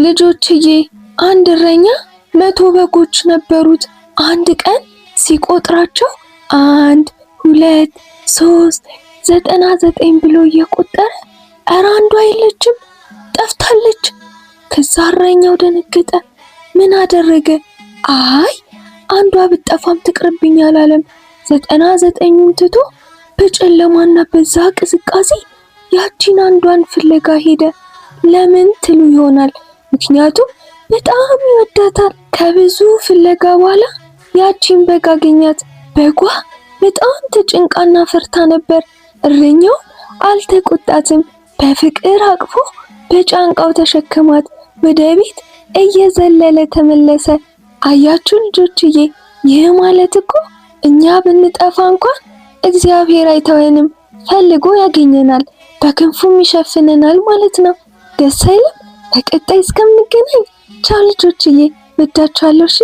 ልጆችዬ፣ አንድ እረኛ 100 በጎች ነበሩት። አንድ ቀን ሲቆጥራቸው 1፣ 2፣ 3፣ 99 ብሎ እየቆጠረ እረ አንዷ የለችም፣ ጠፍታለች። ከዛ እረኛው ደነገጠ። ምን አደረገ? አይ አንዷ ብጠፋም ትቅርብኝ አላለም። 99ኙን ትቶ በጨለማና በዛ ቅዝቃዜ ያቺን አንዷን ፍለጋ ሄደ። ለምን ትሉ ይሆናል። ምክንያቱም በጣም ይወዳታል። ከብዙ ፍለጋ በኋላ ያቺን በግ አገኛት። በጓ በጣም ተጨንቃና ፈርታ ነበር። እረኛው አልተቆጣትም። በፍቅር አቅፎ በጫንቃው ተሸከማት። ወደ ቤት እየዘለለ ተመለሰ። አያችሁ ልጆችዬ፣ ይህ ማለት እኮ እኛ ብንጠፋ እንኳን እግዚአብሔር አይተወንም፣ ፈልጎ ያገኘናል፣ በክንፉም ይሸፍነናል ማለት ነው። ደስ አይልም? በቀጣይ እስከምንገናኝ ቻው ልጆችዬ፣ ወዳችኋለሁ። እሺ።